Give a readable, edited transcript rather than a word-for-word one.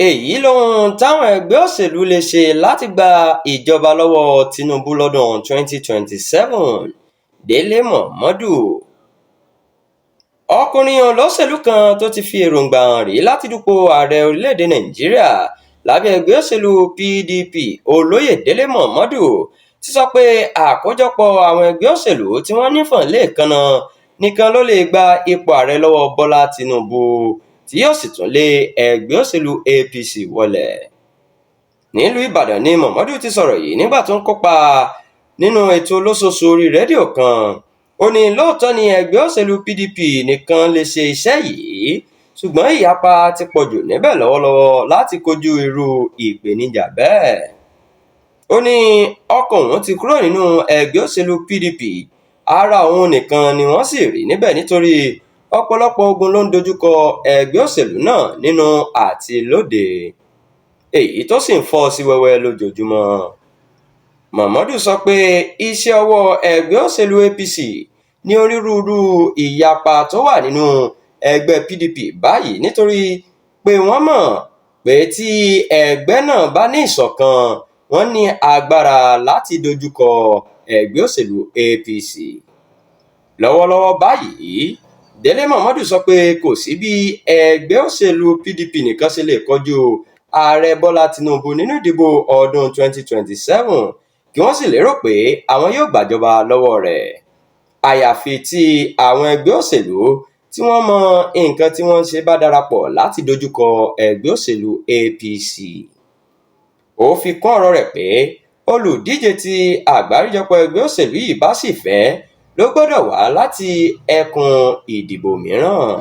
Èyí lohun táwọn ẹgbẹ́ òṣèlú lè ṣe láti gba ìjọba lọ́wọ́ Tinubu lọ́dún 2027, Délé Momodu. Ọkùnrin olóṣèlú kan tó ti fi èròǹgbà hàn rí láti dupò ààrẹ orílẹ̀-èdè Nàìjíríà lábẹ́ ẹgbẹ́ òṣèlú PDP, Olóyè Délé Momodu, ti sọ pé àkójọpọ̀ àwọn ẹgbẹ́ òṣèlú tí wọ́n nífọ̀n lèékánná nìkan ló lè gba ipò ààrẹ lọ́wọ́ Bọ́lá Tinubu tí yóò sì tún lé ẹgbẹ́ òṣèlú APC wọlẹ̀. Nílùú Ìbàdàn ni Momodu ti sọ̀rọ̀ yìí nígbà tó ń kópa nínú ètò olóṣooṣù orí rédíò kan. Ó ní lóòótọ́ ni ẹgbẹ́ òṣèlú PDP nìkan lè ṣe iṣẹ́ yìí, ṣùgbọ́n ìyapa ti pọ̀jù níbẹ̀ lọ́wọ́lọ́wọ́ láti kojú irú ìpèníjà bẹ́ẹ̀. Ó ní ọkàn òun ti kúrò nínú ẹgbẹ́ òṣèlú PDP, ara òun nìkan ni wọ́n sì rí níbẹ̀ nítorí ọ̀pọ̀lọpọ̀ ogun ló ń dojúkọ ẹgbẹ́ òṣèlú náà nínú àti lóde, èyí tó sì ń fọ́ sí wẹ́wẹ́ lójoojúmọ́. Momodu sọ pé iṣẹ́ ọwọ́ ẹgbẹ́ òṣèlú APC ní onírúurú ìyapa tó wà nínú ẹgbẹ́ PDP báyìí nítorí pé wọ́n mọ̀ pé tí ẹgbẹ́ náà bá ní ìṣọ̀kan, wọ́n ní agbára láti dojúkọ ẹgbẹ́ òṣèlú APC. Lọ́wọ́lọ́wọ́ báyìí, Délé Momodu sọ pé kò sí bí ẹgbẹ́ òṣèlú PDP nìkan ṣe lè kojú ààrẹ Bọ́lá Tinubu nínú ìdìbò ọdún 2027 kí wọ́n sì lérò pé àwọn yóò gbàjọba lọ́wọ́ rẹ̀, àyàfi tí àwọn ẹgbẹ́ òṣèlú tí wọ́n mọ nǹkan tí wọ́n ń ṣe bá darapọ̀ láti dojúkọ ẹgbẹ́ òṣèlú APC. Ó fi kún ọ̀rọ̀ rẹ̀ pé olùdíje tí àgbáríjọpọ̀ ẹgbẹ́ òṣèlú yìí bá sì fẹ́ ló gbọ́dọ̀ wá láti ẹkùn ìdìbò mìíràn.